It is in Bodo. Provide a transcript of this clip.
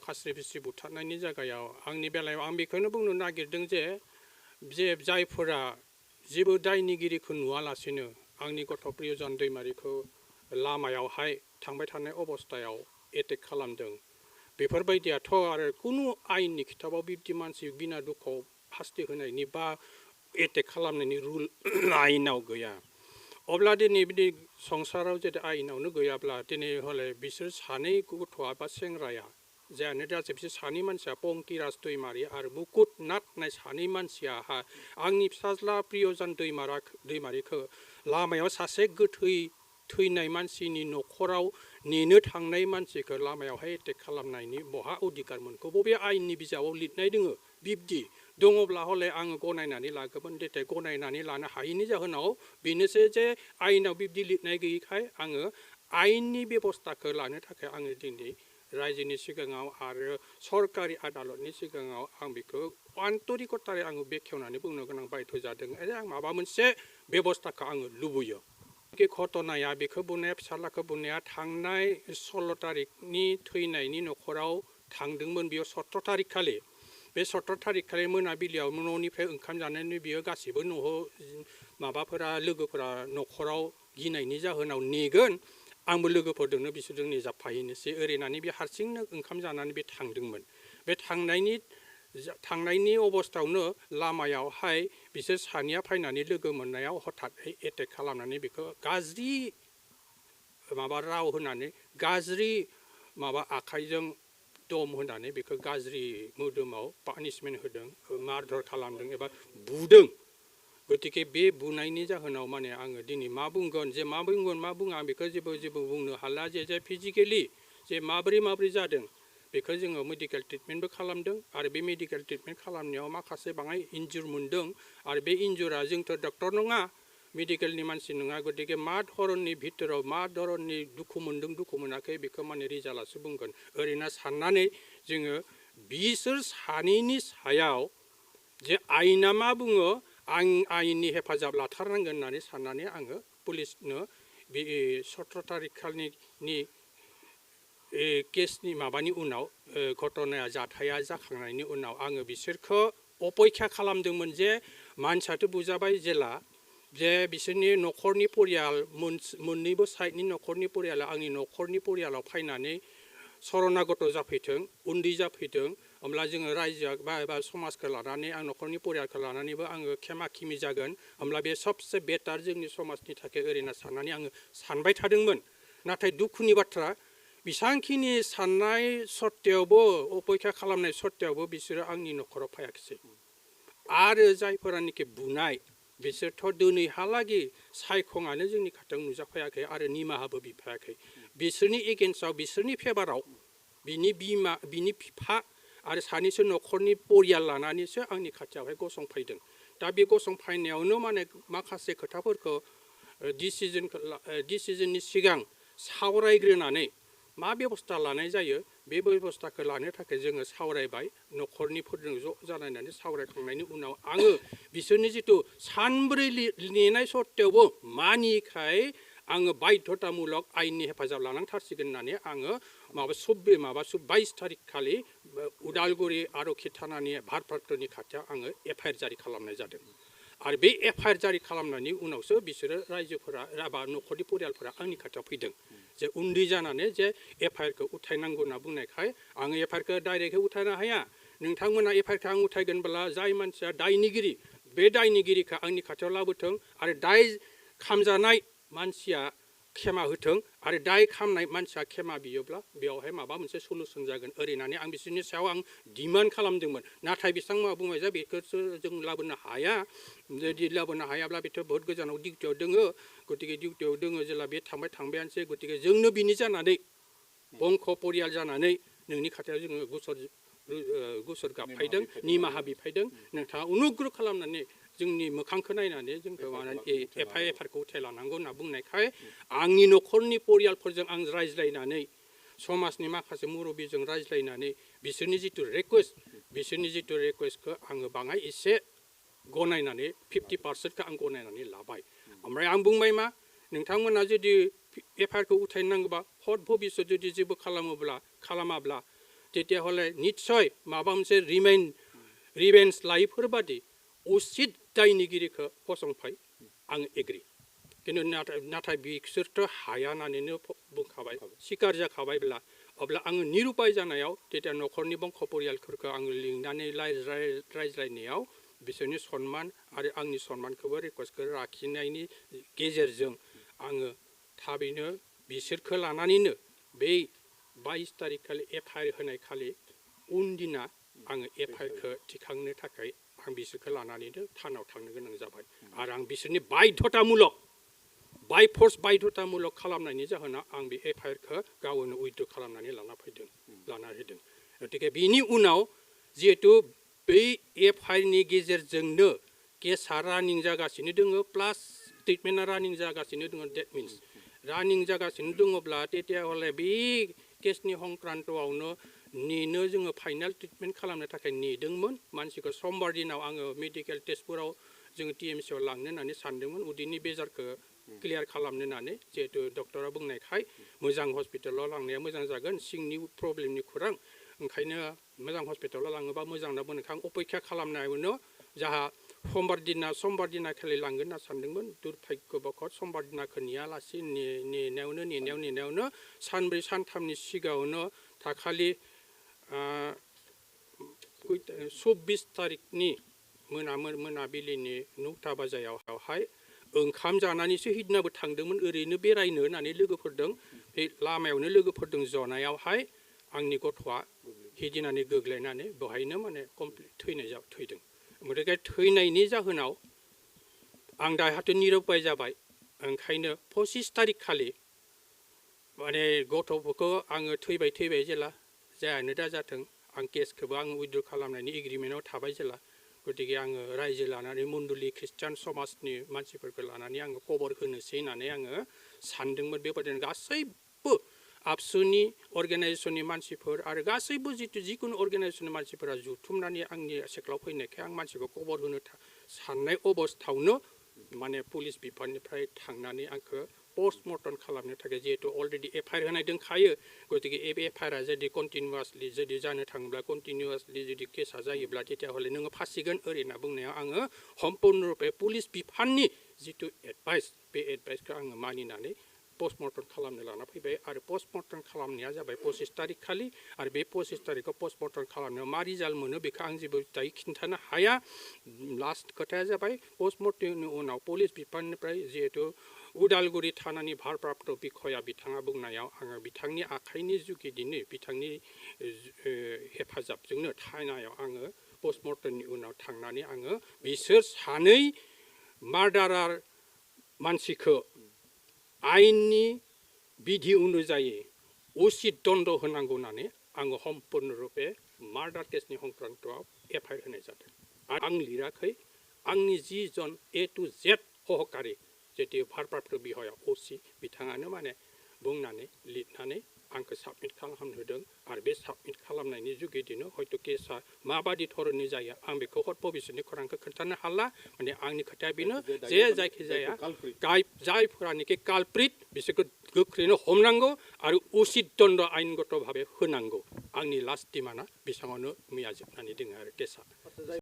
फास्रि फिस्रि बुथारनायनि जायगायाव आंनि बेलायाव आं बेखौनो बुंनो नागिरदों जे जायफोरा जेबो दायनिगिरिखौ नुवालासिनो आंनि गथ' प्रियजन दैमारिखौ लामायावहाय थांबाय थानाय अबस्थायाव एटेक खालामदों बेफोरबायदियाथ' आरो कुनु आयेननि खिथाबाव बिब्दि मानसि बिना दुखुआव फास्ति होनायनि बा एटेक खालामनायनि रुल आयेनाव गैया अब्ला दिनै बिदि संसाराव जुदि आयेनावनो गैयाब्ला दिनै हले बिसोर सानै गथ'आ बा सेंग्राया जायानो जाजोब बिसोर सानै मानसिया पंकिराज दैमारि आरो मुकुट नाथ होननाय सानै मानसियाहा आंनि फिसाज्ला प्रियजन दैमारिखौ लामायाव सासे गोथै थैनाय मानसिनि न'खराव नेनो थांनाय मानसिखौ लामायावहाय एटेक खालामनायनि बहा अधिकार मोनखौ बबे आयेननि बिजाबाव लिरनाय दोङो बिब्दि दङब्ला हले आङो गनायनानै लागोमोन नाथाय गनायनानै लानो हायैनि जाहोनाव बेनोसै जे आयेनाव बिब्दि लिरनाय गैयैखाय आङो आयेननि बेबस्थाखौ लानो थाखाय आङो दिनै रायजोनि सिगाङाव आरो सरकारि आदालतनि सिगाङाव आं बेखौ आन्तरिकतारै आङो बेखेवनानै बुंनो गोनां बायध' जादों आरो आं माबा मोनसे बेबस्थाखौ आङो लुबैयो बे घटनाया बेखौ बुंनाया फिसाज्लाखौ बुंनाया थांनाय 16 तारिखनि थैनायनि न'खराव थांदोंमोन बेयाव 17 तारिख खालि बे 17 तारिख खालि मोनाबिलियाव न'निफ्राय ओंखाम जानानै बियो गासिबो न'आव माबाफोरा लोगोफोरा न'खराव गिनायनि जाहोनाव नेगोन आंबो लोगोफोरजोंनो बिसोरजों नेजाबफाहैनोसै ओरैनानै बे हारसिंनो ओंखाम जानानै बे थांदोंमोन बे थांनायनि अबस्थायावनो लामायावहाय बिसोर सानैया फैनानै लोगो मोननायाव हठातै एटेक खालामनानै बेखौ गाज्रि माबा राव होनानै गाज्रि माबा आखाइजों दम होनानै बेखौ गाज्रि मोदोमाव पानिशमेन्ट होदों मारधर खालामदों एबा बुदों गतिके बे बुनायनि जाहोनाव माने आङो दिनै मा बुंगोन जे मा बुंगोन मा बुङा बेखौ जेबो बुंनो हाला जे फिजिकेलि जे माबोरै जादों बेखौ जोङो मेडिकेल ट्रिटमेन्टबो खालामदों आरो बे मेडिकेल ट्रिटमेन्ट खालामनायाव माखासे बाङाय इन्जुर मोनदों आरो बे इन्जुरा जोंथ' डक्टर नङा मेडिकेलनि मानसि नङा गतिके मा धरननि भितराव मा धरननि दुखु मोनदों दुखु मोनाखै बेखौ माने रिजाल्टआसो बुंगोन ओरैनो साननानै जोङो बिसोर सानैनि सायाव जे आयेना मा बुङो आं आयेननि हेफाजाब लाथारनांगोन होननानै साननानै आङो पुलिसनो बे 17 तारिख खालिनि केसनि माबानि उनाव घटनाया जाथाया जाखांनायनि उनाव आङो बिसोरखौ अपेक्षा खालामदोंमोन जे मानसियाथ' बुजाबाय जेला जे बिसोरनि न'खरनि परियाल मोननैबो साइडनि न'खरनि परियाला आंनि न'खरनि परियालाव फैनानै शरणागत जाफैथों उन्दै जाफैथों होमब्ला जोङो रायजोआ बा समाजखौ लानानै आं न'खरनि परियालखौ लानानैबो आङो खेमा खेमि जागोन होमब्ला बे सबसे बेटार जोंनि समाजनि थाखाय ओरैनो साननानै आङो सानबाय थादोंमोन नाथाय दुखुनि बाथ्रा बेसांखिनि साननाय सत्तेयावबो अपेक्षा खालामनाय सत्तेयावबो बिसोरो आंनि न'खराव फैयाखिसै आरो जायफोरानोखि बुनाय बिसोरथ' दिनैहालागै सायखङानो जोंनि खाथियाव नुजाफैयाखै आरो निमाहाबो बिफायाखै बिसोरनि एगेन्स्टआव बिसोरनि फेभाराव बिनि बिमा बिनि बिफा आरो सानैसो न'खरनि परियाल लानानैसो आंनि खाथियावहाय गसंफैदों दा बे गसंफैनायावनो माने माखासे खोथाफोरखौ डिसिजननि सिगां सावरायग्रोनानै मा बेबस्था लानाय जायो बे बेबस्थाखौ लानो थाखाय जोङो सावरायबाय न'खरनिफोरजों ज' जानायनानै सावरायखांनायनि उनाव आङो बिसोरनि जिथु सानब्रै नेनाय सत्तेयावबो मानिखाय आङो बाध्यतामुलक आयेननि हेफाजाब लानांथारसिगोन होननानै आङो 22 तारिख खालि उदालगुरि आरक्षी थानानि भारप्राप्तनि खाथियाव आङो एफआइआर जारि खालामनाय जादों आरो बे एफआइआर जारि खालामनायनि उनावसो बिसोरो रायजोफोरा बा न'खरनि परियालफोरा आंनि खाथियाव फैदों जे उन्दै जानानै जे एफआइआरखौ उथायनांगौ होनना बुंनायखाय आङो एफआइआरखौ डाइरेक्टै उथायनो हाया नोंथांमोना एफआइआरखौ आं उथायगोनब्ला जाय मानसिया दायनिगिरि बे दायनिगिरिखौ आंनि खाथियाव लाबोथों आरो दाय खामजानाय मानसिया खेमा होथों आरो दाय खामनाय मानसिया खेमा बियोब्ला बेयावहाय माबा मोनसे सलुसन जागोन ओरैनानै आं बिसोरनि सायाव आं डिमान्ड खालामदोंमोन नाथाय बिथांमोना बुंबाय जे बेखौसो जों लाबोनो हाया जुदि लाबोनो हायाब्ला बेथ' बहुत गोजानाव डिउटियाव दोङो गतिके डिउटियाव दोङो जेला बे थांबायानोसै गतिके जोंनो बिनि जानानै बंख परियाल जानानै नोंनि खाथियाव जोङो गुसर गाबफायदों निमाहा बिफायदों नोंथाङा अनुग्रह खालामनानै जोंनि मोखांखौ नायनानै जोंखौ एफआइआरखौ उथायलांनांगौ होनना बुंनायखाय आंनि न'खरनि परियालफोरजों आं रायज्लायनानै समाजनि माखासे मुरब्बिजों रायज्लायनानै बिसोरनि जिथु रिकुवेस्टखौ आङो बाङाय एसे गनायनानै 50% आं गनायनानै लाबाय ओमफ्राय आं बुंबाय मा नोंथांमोना जुदि एफआइआरखौ उथायनांगौबा हद भबिष्यत जुदि जेबो खालामाब्ला तेतिया हले निश्चय माबा मोनसे रिभेन्स लाइफोरबादि उचित दायनिगिरिखौ फसंफाय आं एग्रि किन्तु नाथाय बिसोरथ' हाया होननानैनो बुंखाबाय सिकार जाखाबायब्ला अब्ला आङो निरुपाय जानायाव तेतिया न'खरनि बंख परियालफोरखौ आङो लिंनानै रायज्लायनायाव बिसोरनि सन्मान आरो आंनि सन्मानखौबो रिकुवेस्टखौ लाखिनायनि गेजेरजों आङो थाबैनो बिसोरखौ लानानैनो बै 22 तारिख खालि एफआइआर होनाय खालि उनदिना आङो एफआइआरखौ थिखांनो थाखाय आं बिसोरखौ लानानैनो थानाव थांनो गोनां जाबाय आरो आं बिसोरनि बाध्यतामुलक बाय फर्स बाध्यतामुलक खालामनायनि जाहोनाव आं बे एफआइआरखौ गावनो उइथड्र खालामनानै लाना होदों गतिके बिनि उनाव जिहेतु बै एफआइआरनि गेजेरजोंनो केसा रानिं जागासिनो दङ प्लास ट्रिटमेन्टआ रानिं जागासिनो दङ डेट मिन्स रानिं जागासिनो दङब्ला तेतिया हले बे केसनि संक्रान्तआवनो नेनो जोङो फाइनाल ट्रिटमेन्ट खालामनो थाखाय नेदोंमोन मानसिखौ समबार दिनाव आङो मेडिकेल टेस्टफोराव जोङो टिएमसिआव लांनो होननानै सानदोंमोन उदैनि बेजारखौ क्लियार खालामनो होननानै जिहेतु डक्टरा बुंनायखाय मोजां हस्पिटालाव लांनाया मोजां जागोन सिंनि प्रब्लेमनि खौरां ओंखायनो मोजां हस्पिटालाव लाङोबा मोजां होनना बुंनायखाय आं अपेक्षा खालामनायावनो जाहा समबार दिना खालि लांगोन होनना सानदोंमोन दुर्भाग्यबखत समबार दिनाखौ नेयालासे नेनायावनो सानब्रै सानथामनि सिगाङावनो दाखालि 24 तारिखनि मोनाबिलिनि 9ता बाजायावहाय ओंखाम जानानैसो हिदनाबो थांदोंमोन ओरैनो बेरायनो होननानै लोगोफोरदों बे लामायावनो लोगोफोरदों जनायावहाय आंनि गथ'आ हिदिनानै गोग्लैनानै बेवहायनो माने कमप्लिट थैदों ओमफ्राय थैनायनि जाहोनाव आं दाहाथ' निरुपाय जाबाय ओंखायनो 25 तारिख खालि माने गथ'फोरखौ आङो थैबाय जेला जायानो दा जाथों आं केसखौबो आं उइथड्र खालामनायनि एग्रिमेन्टआव थाबाय जेला गतिके आङो रायजो लानानै मण्डलि ख्रिस्टान समाजनि मानसिफोरखौ लानानै आङो खबर होनोसै होननानै आङो सानदोंमोन बेबायदिनो गासैबो आबसुनि अर्गेनाइजेसननि मानसिफोर आरो गासैबो जिखुनु अर्गेनाइजेसननि मानसिफोरा जुथुमनानै आंनि सेक्लाव फैनायखाय आं मानसिखौ खबर होनो साननाय अबस्थायावनो माने पुलिस बिफाननिफ्राय थांनानै आंखौ पस्टमर्टम खालामनो थाखाय जिहेतु अलरेडि एफआइआर होनाय दंखायो गतिके एफआइआरआ जुदि कन्टिनिउवासलि जुदि जानो थाङोब्ला कन्टिनिउवासलि जुदि केसा जायोब्ला तेतिया हले नोङो फासिगोन ओरै होनना बुंनायाव आङो सम्पुर्ण रुपे पुलिस बिफाननि जितु एडभाइस बे एडभाइसखौ आङो मानिनानै पस्टमर्टम खालामनो लाना फैबाय आरो पस्टमर्टम खालामनाया जाबाय 25 तारिख खालि आरो बे 25 तारिखआव पस्टमर्टम खालामनायाव मा रिजाल्ट मोनो बेखौ आं जेबो दायो खिन्थानो हाया लास्ट खोथाया जाबाय पस्टमर्टमनि उनाव पुलिस बिफाननिफ्राय जिहेतु उदालगुरि थानानि भारप्राप्त बिखया बिथाङा बुंनायाव आङो बिथांनि आखाइनि जुगिदिनो बिथांनि हेफाजाबजोंनो थानायाव आङो पस्टमर्टमनि उनाव थांनानै आङो बिसोर सानै मार्डारार मानसिखौ आयेननि बिधि अनुजायै उचित दण्ड होनांगौ होननानै आङो सम्पुर्ण रुपे मार्डार केसनि संक्रान्तआव एफआइआर होनाय जादों आरो आं लिराखै आंनि जि जन A to Z सहकारि जेतु भारप्राप्त बिखया असि बिथाङानो माने बुंनानै लिरनानै आंखौ साबमिट खालामनो होदों आरो बे साबमिट खालामनायनि जुगिदिनो हयथ' केसा माबादि धरननि जायो आं बेखौ हर भबिष्यतनि खौरांखौ खोन्थानो हाला माने आंनि खोथाया बेनो जे जायखिजाया जायफोरानोखि कालप्रिट बिसोरखौ गोख्रैनो हमनांगौ आरो उचित दण्ड आयेनगत भाबै होनांगौ आंनि लास्ट डिमान्डआ बेसाङावनो मैया जोबनानै दङ आरो केसा